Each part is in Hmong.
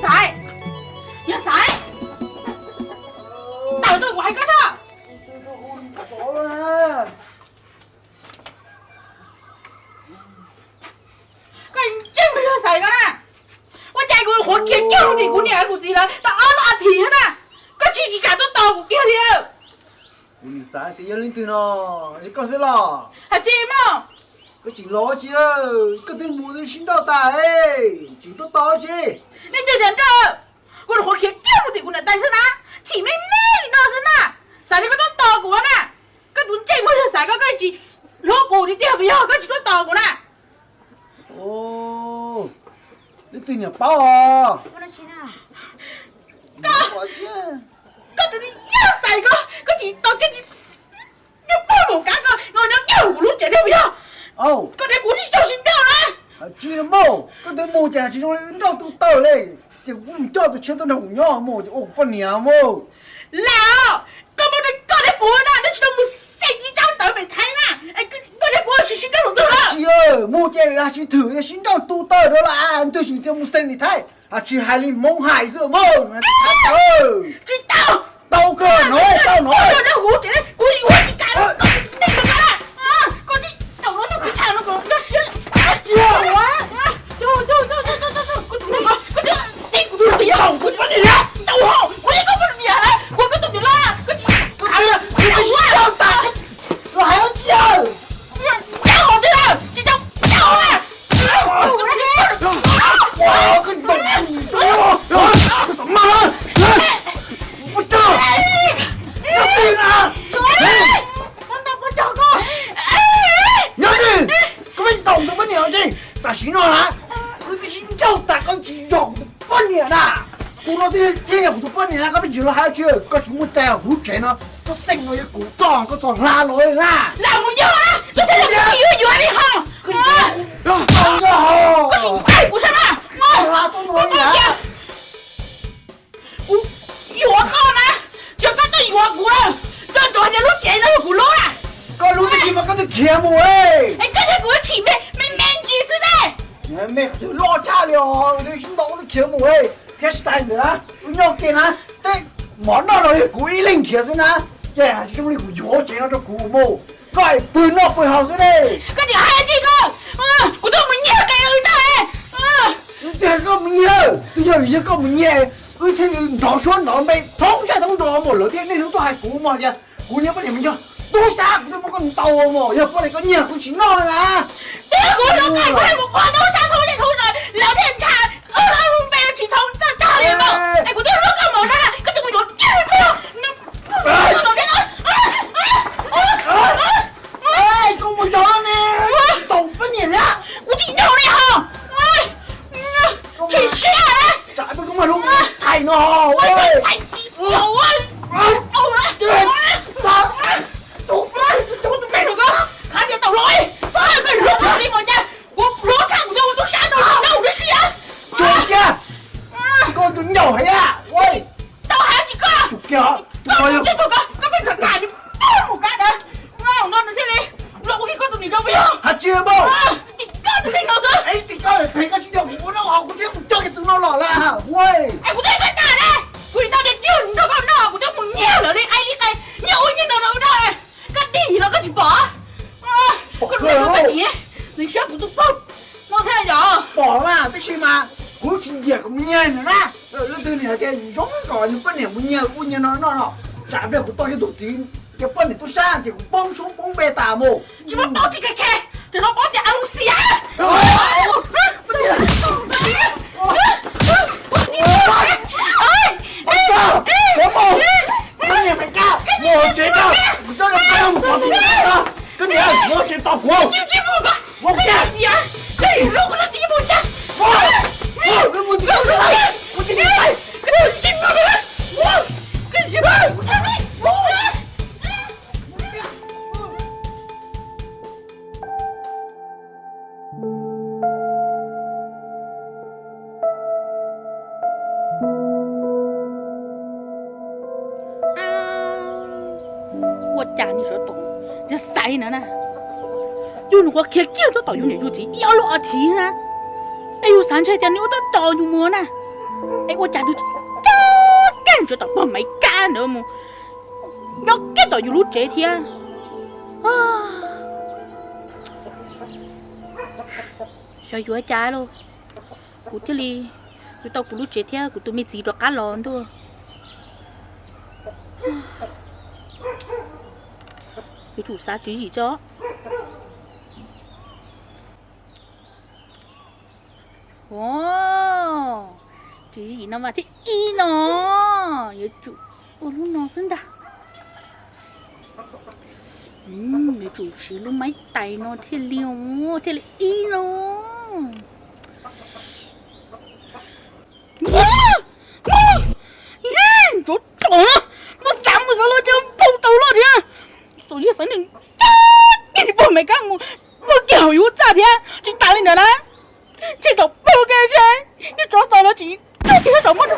Xaiv, yog Xaiv, tawm tuaj kuv hais koj tso. Koj ntsej muag yog Xaiv koj na. Ua cas kuv qhuav khiav kiag mus tim kuv niam kuv txiv lawv tau ob lub as thiv na, koj tsis tsis kam tuaj tos kuv kiag li. Kuv nim xav tias yog leej twg no, yog koj xwb los? Hais tsis mog. Koj tseem los tsis, koj twb mus twb sib nrauj tas, tseem tuaj tos tsis? Leej twg tias nrauj? Kuv nim qhuav khiav kiag mus tim kuv niam tais xwb na, chim me me li no xwb na. Xav tias koj tuaj tos kuv na. Koj tus ntsej muag yog Xaiv koj, koj tsis hlub kuv li tiag, puas yog koj tsis tuaj tos kuv na? Leej twg niam paub os? Koj, koj tus yog Xaiv koj, koj tsis tos kiag, nyob pog mus kav koj no nyob kiag kuv lub tsev thiab puas yog? Koj thiab kuv tsis tau sib nrauj na. Tsis nrauj, koj twb mus ces tsis zoo li wb nrauj tu taw li. Ces kuv mus coj tus tshiab tuaj nrog kuv nyob mus ces ua kuv poj niam mus. Lam, koj muaj, koj thiab kuv no twb tsis tau mus xeem ib tsab ntawv pem Thaib na, koj thiab kuv sib sib nrauj tus twg lawm? Tsis, mus ces lam tsis thwm sib nrauj tu taw rau lawm, twg tsis tias mus xeem tim Thaib, tsis hais li Hmoob hais xwb mus. Tsis tau. Tau kawg no, tau no. Kuv yuav tsis kam, koj tsis tau no kuv tham no kuv nrog siab. Kuv tus txiv, kuv poj niam, kuv li koj poj niam, kuv koj tus niam loj, koj tsis tau tas, los hais tias Nyob, koj pheej ntaus tus poj niam tsi. Tam sim no na, wb twb sib nrauj tas koj tsis yog kuv tus poj niam na. Tus no thiaj yog kuv tus poj niam na, koj pheej tsis los hais tsi, koj tsis muaj cai kuv lub tsev no, koj xeem no yog kuv txoj, koj txoj hla los na. Lam mus yog, koj thiaj li yuav yuav li ho. Koj tsis ntaus kuv sab na. Kuv yuav koj na, tsis yog koj tuaj yuav kuv lawm. Koj tsuas hais tias lub tsev no yog kuv lub na. Koj lub tib si mas koj twb khiav mus. Es koj thiab kuv chim me me ntsis xwb ne. Me qhov twg loj tshaj li os, twb sib ntaus twb khiav mus. Thiab tsis tas ntawd na, wb nyob kiag na, tej mov noj no yog kuv ib leeg nrhiav xwb na. Ces tsis zoo li kuv yuav tsev no rau kuv mus, koj pw noj pw haus xwb ne. Koj tsis hais tsis koj, kuv tuaj mus nyiag qe wb noj. Twb yog koj mus nyiag, twb yog yog koj mus nyiag, wb thiaj li nrov suab nrov npe thoob zaj thoob zos mus, lawv thiaj niaj hnub tuaj hais kuv mus tias kuv niag poj niam mus yog tub sab, kuv twb muab koj ntaus mus, yog poj niam koj nyiag kuv tsis noj na. Twb kuv hlub koj, kuv mus ua tub sab thoob zaj thoob zos, lawv thiaj ntshai, wb ob lub npe tsis thoob tag tag li no. Es kuv twb hlub koj mus na, koj twb mus yuav kiag li peb. Koj mus zov ne, ntaus poj niam thiab. Kuv tsis ntaus li ho. Tsis siab na. Tsam peb koj muaj lub thais no. Thais tsis tau. Koj tus me nus koj, khav tias tau lov, koj hlub tshaj li mus cas, kuv hlub tshaj kuv cov ua tub sab no, kuv ntaus kuv twb siab. Tsuas kiag, koj tus ntaus heev. Tau hais tsis koj. Tsuas kiag, koj pheej tham tham nws pog mus kav ntawd, no nws thiaj li los ua kiag koj tus niam rau peb yog. Hais tsis pom. Tim koj tus neeg no xwb. Tim koj pheej koj tsis ntaus kuv ua noj haus kuv thiab kuv coj kiag tus no los lawm. Es kuv twb koj tas ne, kuv tsis tau tias nrog koj noj, kuv twb mus nyiag lawm li qaib li qe, nyiag ub nyiag no rau ub noj. Koj dig los koj tsis pom. Koj hlub koj niam, nws siab kuv tus pog no thiab yom. Pom mas tab sis mas kuv tsis nyiam kom mus nyiag nws na. Leej twg nws hais tias zoo kom nws poj niam mus nyiag ub nyiag no noj no, tsam pliag kuv tau kiag tus txiv, ces poj niam tub sab ces kuv poob suab poob npe tas mus. Tsis muaj paub tsis khe khe, tseem no paub tias a lus xiam. Mus tsev, mus tsev tos kuv. Ua cas nws sawv tau, yog Xaiv na na, yus nws qhuav khiav kiag tuaj tom yus niam yus txiv ib ob lub as thiv na, es yus xav ntshe tias nws ua tuaj tos yus mus na. Es ua cas nws tsis cab kiag ntawm tom pog Maiv Kab ntawd mus nyob kiag tom yus lub tsev thiab? Xyov yuav cas lauj, kuv thiaj li yuav tau kuv lub tsev thiab kuv tus me txiv rov qab los ntuj. Yuav tsum xav tswv yim tso. Ua, tswv yim no mas thiaj ib no, yuav tsum ua lub no xwb ntag. Yuav tsum siv lub maib tais no thiaj li, thiaj li ib no. Ntsuav tom no, muab xav mus xav los ces npau taws loj thiab. Txawm yog xaiv neeg cab kiag pog Maiv Kab mus pw kiag hauv yus txaj thiab tsis tas li ntawd na, ntshe thaum pw kiag ntshe niag tsov tom no tsis cab kiag sab saum muab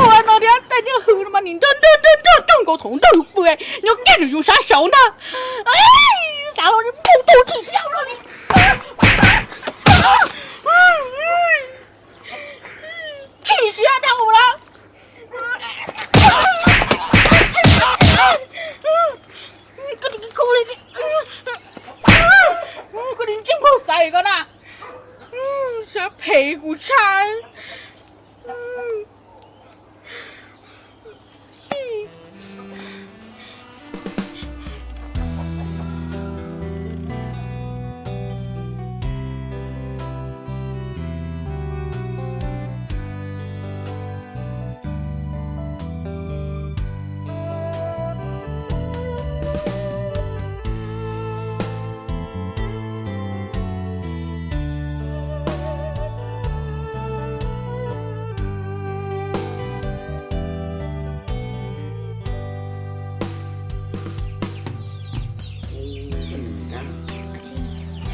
ua no thiab tej niag hws no mas nim nrog nrog nrog nrog nkaus thaum nrog yus pw nyob kiag nws yus sab saud ntag. Xav los npau taws tsis siab li. Chim siab dhau lawm. Koj nim ntsij muag xaiv koj na, sab phem kuv tshaj.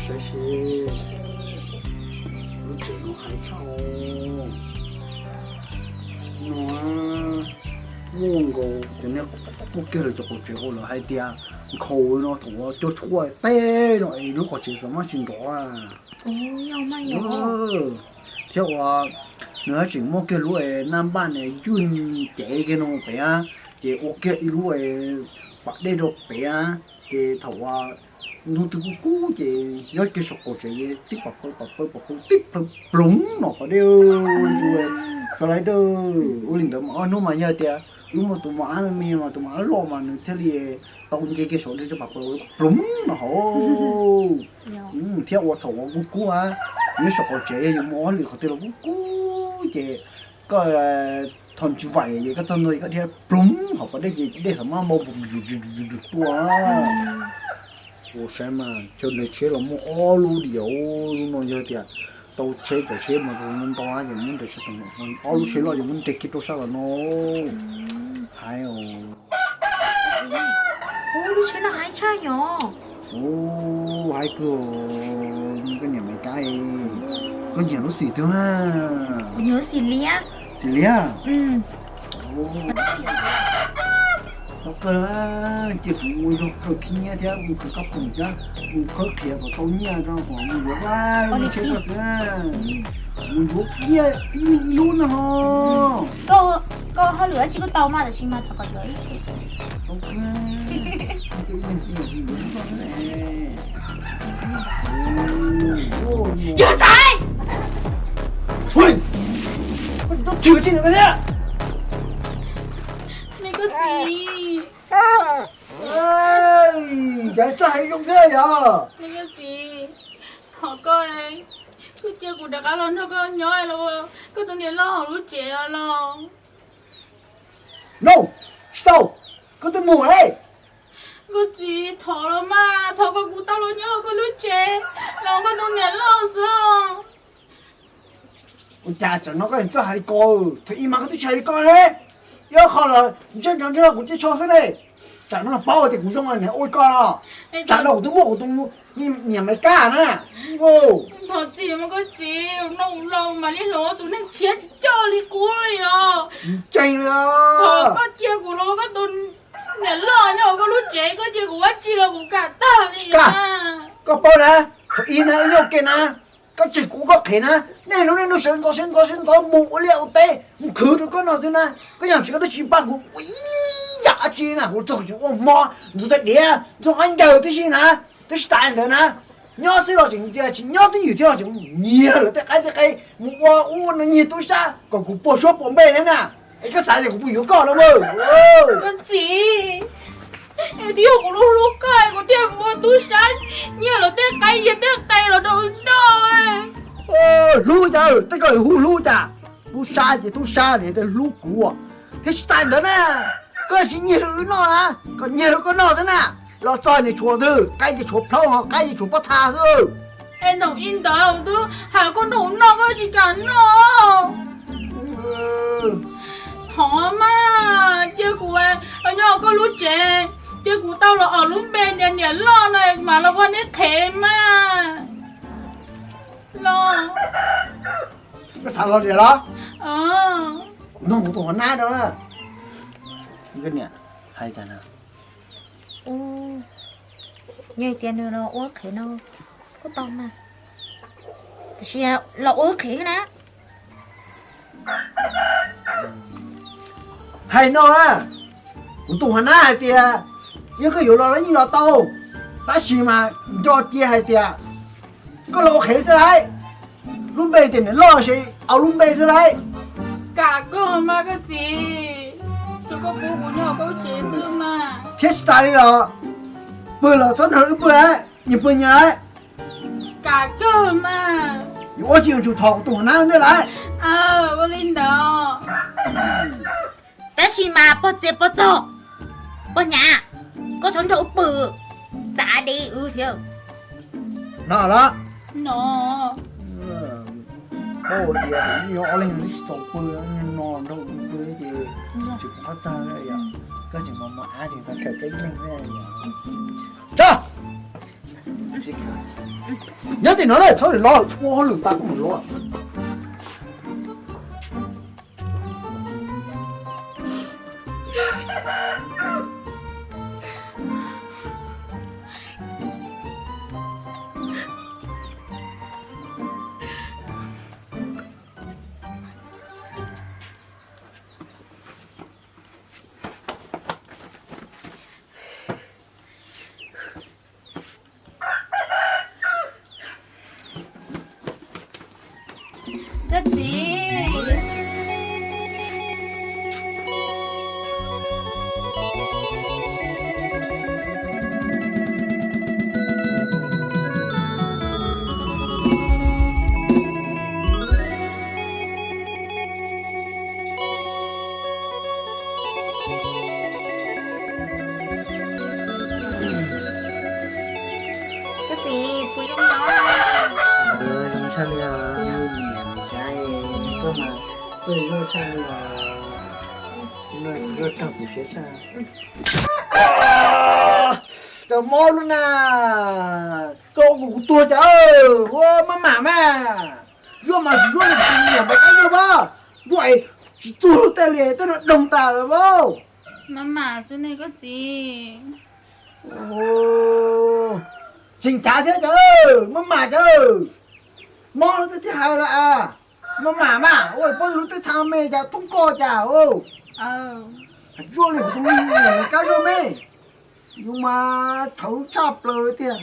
Saib seb, lub tsev no hais tshaj no, muaj nkaus cov niag kuj kiag lawv cov qaum tsev ua lawv hais tias nkhaus no thaum ua cov tshuaj teb no es lub qhov tsev xav mas tsis nrov. Thiab ua nws haj tseem muaj kiag lub naj npaj ne ywj cev kiag no pem, ces ua kiag ib lub pas dej rau pem, ces thaum ua hnub twg kub kub ces nyob kiag saum qaum tsev tib pas pawg pas pawg pas pawg tib plhaw ploov no pas dej. Xav li ntawd, ua li ntawd mas ob hnub mas yog tias wb muaj tus mos ab me me mas tus mos ab loj mas nws thiaj li tau nce kiag saum dej rau pas pawg ploov no hauv. Thiab ua thaum ua kub kub, nyob saum qaum tsev yog yuav mus ob lwm qhov twg los kub kub ces koj tho ntsis vam es koj txog ntua koj dhia ploov hauv pas dej ces dej xav mas npau tus tuaj. Ua saib mas chaw nres tsheb los muaj ob lub diam, lub no yog tias tau tsheb cov tsheb mas ntau ces muab nres, ob lub tsheb loj ces muab nres kiag rau sab los no. Hais, lub tsheb no hais tshaj yom. Ub, hais kawg, koj niam Mes Kab, koj nyiam lub xim twg na? Kuv nyiam lub xim liab. Xim liab? Tau kawg, cia kuv ua zog kawg khib nyiab thiab mus khawb kab phoom thiab mus khawb qhiav kom tau nyiaj rau kom mus yuav vaj lub tsheb koj xwb. Mus yuav kiag ib leeg ib lub ntag ho. Koj hauj lwm dab tsi kuj tau mas, tab sis mas thov kom yuav ib tsheb. Yawg Xaiv! Me koj txiv, cas txawj hais zoo xwb yom? Me koj txiv, thov koj, koj cia kuv rov qab los nrog koj nyob los, koj tus niam loj hauv lub tsev los. No, tsis tau, koj twb mus lawm. Koj txiv, thov los mas, thov kom kuv tau los nyob koj lub tsev los koj tus niam loj xwb. Ua cas tsam no koj txawj hais li ko? Thaum ub mas koj twb tsis hais li ko ne. Ib qho los ntsej ntsog ntsej no kuv cia tsho xwb ne. Tsam no paub tias kuv zoo niam ua li ko no. Tsam no kuv twb muaj kuv tus niam Mes Kab na. Thov txim mas koj txiv, no kuv los mas li hloov tus neeg tshiab tsis coj li qub li os. Tsis ntseeg li os. Thov koj cia kuv los koj tus niam loj nyob hauv koj lub tsev, koj cia kuv ua tsi los kuv kam tag li. Koj paub na, thaum ub na wb nyob ua ke na, koj tseg kuv ua koj qhev na, Nej lub neej no sawv ntxov sawv ntxov sawv ntxov mus ua liaj ua teb mus khwv rau koj noj xwb na. Koj yeej tsis, koj twb tsis npaj kuv ua ib yam dab tsi na, kuv txog tseem ua hmo, ntxuag tseem ua hmo, ntxuag qaib ncaws tib si na, twb tsis tas li ntawd na. Nyob xwb los tseem tias tsis nyob twj ywm thiab los tseem nyiag lawv tej qaib tej qe mus ua ub no, nyiag tub sab kom kuv puas suab puas npe thiab na. Es koj xav tias kuv puas yuav koj los mas? Koj txiv, twb yog kuv hlub hlub koj kuv thiaj mus ua tub sab nyiag lawv tej qaib nyiag tej qe los rau wb noj. Hlub cas, tej koj hu hlub cas? Tub sab ces tub sab, hlub kuv thiab tsis tas li ntawd na. Koj tsis nyiag rau wb noj na, koj nyiag rau koj noj xwb na. Los txog niam tshuav ntawd, qaib ces tshuav plhaub ho qaib ces tshuav pob txha xwb. Es ntawm ib ntawd twb hais koj nrog kuv noj koj tsis kam noj. Thov mas, cia kuv los nyob koj lub tsev, cia kuv tau los ua lub npe niam loj no mam los ua neb qhev mas. Los, koj xav los tiag los? Nug kuv tus hauv nab rau na. Koj niam hais cas na? Yog tias nws los ua qhev no kuj tau mas, tiam sis los ua qhev na. Hais no na, kuv tus hauv nab hais tias yog koj yuav los los yeej los tau, tab sis mas nco cia hais tias koj los ua qhev xwb lauj. Lub npe tias niam loj ces au lub npe xwb lauj. Kam kawg mas koj txiv, tsuav koj pub kuv nyob koj tsev xwb mas. Thiab tsis tas li los, pw los txhob nrog wb pw, nyias pw nyias lauj. Kam kawg mas. Yuav ua tsis yuav tsum thov kuv tus hauv nab ntej lauj. Ua li ntawd. Tab sis mas pog txias pog txog, pog hnyav, koj txhob nrog wb pw, txav dev wb thiab. No los, no, koj tias yog ob leeg twb tsis txaus pw, no nrog wb pw ces tsis pom qab txog li. Koj tseem mus mus av tseem txog kawm koj ib leeg. Tso, nyob tim no na, txhob lwm los, ua hauj lwm tas kuj mus los. Koj txiv, koj txiv, kuv zoo no. Zoo tshaj li os, niam txiv, koj mas txawj zoo tshaj li os. Zoo tshaj kuv siab tshaj. Cov mob lub na, koj ua kuv tuag cas, ua maj mam mas. Zuaj mas tsis zuaj li kuv niam mas koj zuaj mas. Zuaj es tsis txuag lub tej li, tej no doog tas lawm mas. Maj mam xwb ne koj txiv. Tseem cav thiab cas, maj mam cas. Mob lub tej thiaj hais lawm as. Maj mam mas, ua poj lub tej txha me cas thoob koj cas. Zuaj li kuv tus me nyuam kab zuaj me. Yus mas txhawj tshaj plaws tiag.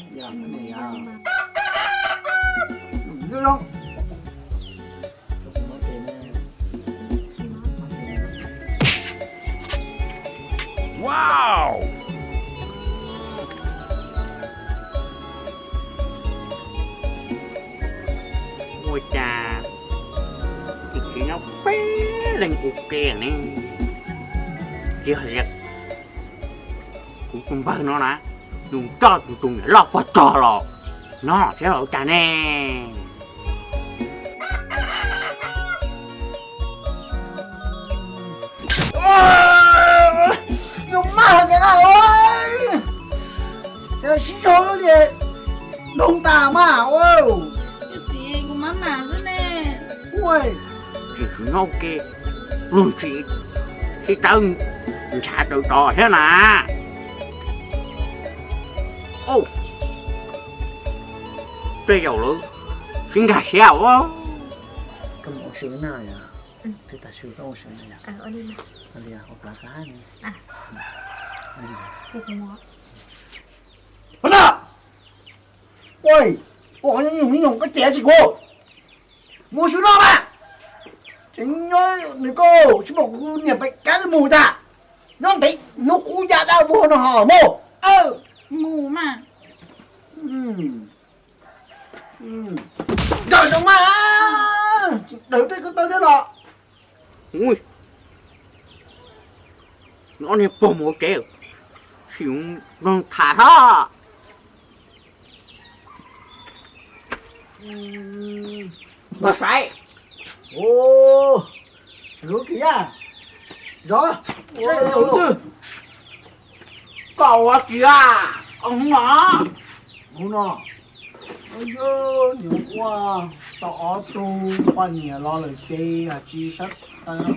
Ua cas tsis nyob peb leeg ua ke ne? Tsis hais tias kuv tus npawg no na, yus coj tus tus niam loj pog tsog los no thiab los cas ne? Yus maj cas na, sib zog li doog tas mas. Tsis tsis nyob ke, luag ntxhi sib tawb ntshav tawv tod thiab na. Tej zaum lawv sib nkag siab os. Sw na yom, twb tas sw koj ua sw na yom. Li ua plav kab ne. Pab na, ua qhov nyob nyuj nyuj koj cem tsis kuv, mus sw noj mas. Tseem nyob nws koj tsis pom kuv niam pem kab twb mus tas, nyob ntev hnub qub ya dab vog no ho mus. Mus mas. Nrawm zoo mas, tsis daws tej ko taw thiab los. Ob niag pog mus ua ke, sim mloog tham hab. Pog Xaiv, Zov, seb yog lub twg? Koj ua tsi a? Hnub no, hnub no, yog nws ua tau ob tug poj niam los lawm ces hais tsis sab tes no,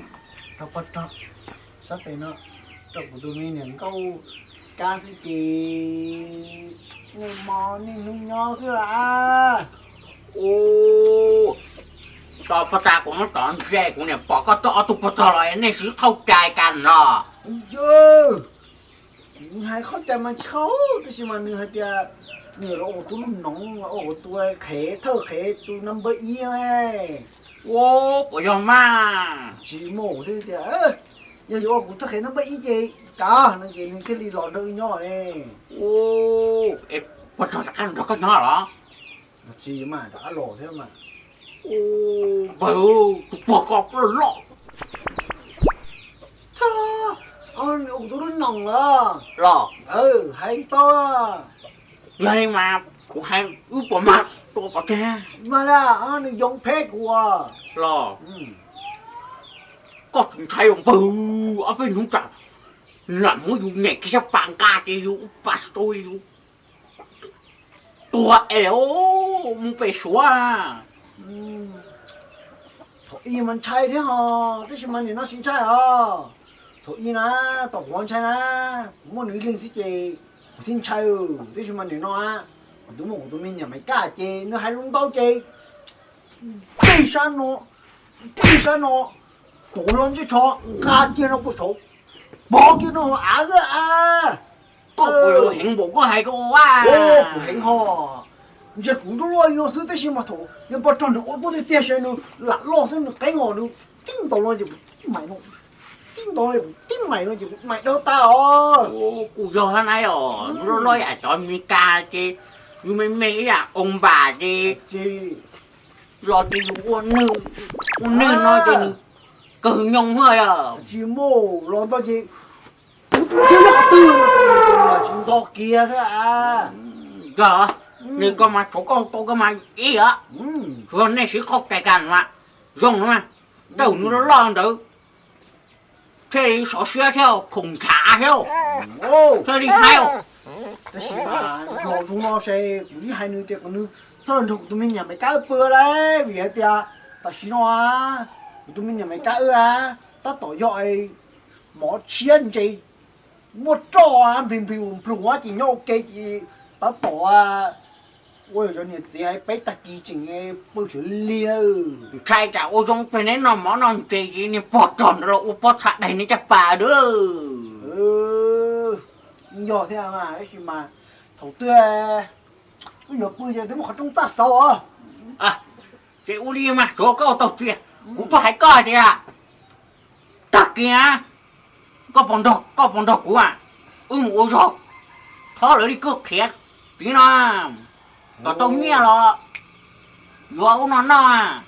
rau pog rog, sab tes no, rau kuv tus me niam nkauj kab xwb ces nej mov niaj hnub nyob xwb las. Ua, tau pog tas kuv muab tov ntsia kuv niam pom koj tuaj ob tug pog rog los nej sib qhaub cai kag no. Yog, kuv hais qhaub cai mas tsis qhaub, tab sis mas nws hais tias nws los ua kuv tus lub noov, los ua kuv tus qhev thawj qhev tus number ib. Ua, puas yog mas? Tsis muaj thiab tias, yog yuav ua kuv thawj qhev number ib ces kav no ces nws thiaj li los nrog wb nyob ne. Ua, es pog rog rov qab nrog koj nyob los? Tsis mas, rov qab los thiab mas. Npawg, tus pog ko loj loj. Txhob, nws ua kuv tus lub noom los. Los, hais tau. Yog li mas kuv hais wb puas mag tua pov tseg? Mag li, nws yoo phem kuv los. Koj tsis ntshai os npawg, ob peb hnub tsam lam muab yus niam kiag sab pas nqa ces yus ua pas tau yus tuag es mus pem Suav. Thaum ub mas ntshai thiab ho, tab sis mas nim no tsis ntshai os. Thaum ub na, thaum kuv ntshai na, kuv muaj nws ib leeg xwb ces kuv thiaj ntshai, tab sis mas nim no kuv twb muaj kuv tus me niam Mes Kas ces nws hais lus ntau ces tij sab no, tij sab no, tuav los ntsej tsho nqa kiag no puag saud, pov kiag no hauv av xwb a. Koj puas heev npaum koj hais ko a? Kuv heev ho. Ntsia kuv nruab luaj li no xwb tab sis mas thaum niag pog rog nws ua tuaj tiag tiag ces nws lam loj xwb nws qeeb os, nws tib ntaus no ces kuv tib maim no, tib ntaus no ces kuv tib maim no ces kuv maim dawb tas os. Kuj yog hab na os, nws loj loj yam cov Mes Kas ces yus me me ib yam oo npam ces los ces yus ua nws, ua nws no ces nws kawg nyoo hab yog. Tsis muaj los ntau ces kuv tus txiv yog qhov twg tsis nto kiag thiab. Yog, nws koj mas tshuav koj tau koj mas ib os, tshuav nej sib qhaub cai kag mas zoo no mas, tej zaum nws loj loj ntawd thiaj li sov siab thiab khoom ntshav thiab, thiaj li haib. Tab sis mas los zoo no ces kuv yeej hais nws tias kom nws txhob los nrog kuv tus me niam Mes Kab pw lawm, vim hais tias tam sim no kuv tus me niam Mes Kab wb tab tom yog mov tshiab ntse muaj roj nplig nplig nplug ces nyob ua ke ces tab tom ua cov niam txiv peb tag kis tseem pw xyov li. Ntshai tsam ua zoo pem neb noj mov noj ntses ces niag pog rog ntawd los ua pob txha daig neb caj pas dab. Yog thiab mas, tab sis mas thaum twg wb yuav pw ces twb muaj qhov rooj txaj xauv os. Ces ua li mas tsuav koj ua tau txiaj, kuv tuaj hais koj tias tag kis na, koj puas nrog, koj puas nrog kuv, wb mus ua zog, thov lawv li kuj qhiav tid no, kom tau nyiaj los yuav ub no noj.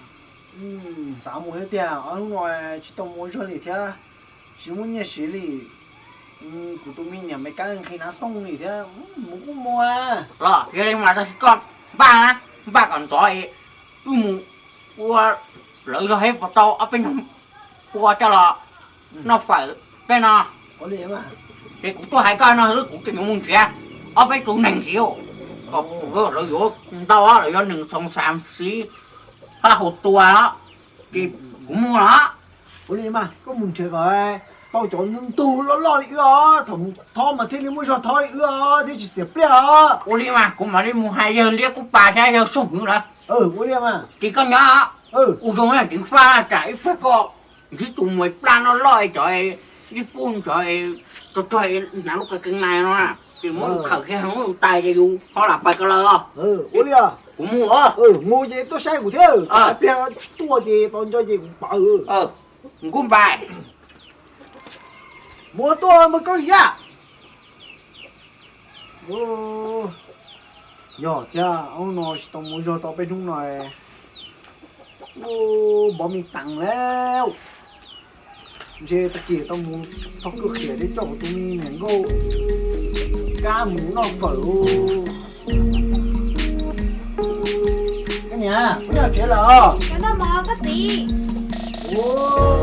Xav mus thiab tiag, ob hnub no tsis tau mus ua zog li thiab, tsis muaj nyiaj siv li. Kuv tus me niam Mes Kab nqhis hnav xoo li thiab, mus kuj mus. Los yog li mas tag kis koj npaj, npaj kom ntxov, wb mus ua lawv zog seb puas tau ob peb nyuag pua coj los noj fawm peb no. Ces kuv tuaj hais koj no xwb, kuv tseem yuav mus nrhiav ob peb tug neeg ntxiv kom lawv yuav ntau, lawv yuav nees xoos xav xiv hab hau tua os, ces kuv mus los. Ua li mas koj mus nrhiav kom tau cov ntug loj loj li wb os, thaum mus thov mas thiaj li muaj zog thov li wb os, thiaj tsis xiam pliaj os. Ua li mas kuv mam li mus hais yawg Liab Kub Pas thiab yawg Soob Hwv lawm. Ua li mas, ces koj nyob. Ua zoo na, ceev faj tsam ib pliag koj ntsib tus muam plab no loj cov ib pub cov tog tog hnav lub qe qee nais no na, ces muab yus khawm kiag lub tais ces yus ho lam pais ko lawm os. Ua li, kuv mus os. Mus ces tuaj saib kuv thiab, ib pliag tsis tuaj ces tau nco ces kuv pawv. Nkub npais, mus tuaj mas koj yam. Yog thiab, hnub no tsis tau mus zog tau peb hnub no, npov me teev lawm. Ntshe tag kis tau mus thov kwj qhias thiab coj kuv tus me niam nkauj kab mus noj fawm. Koj niam, kuv nyob tsev lawm os. Ua,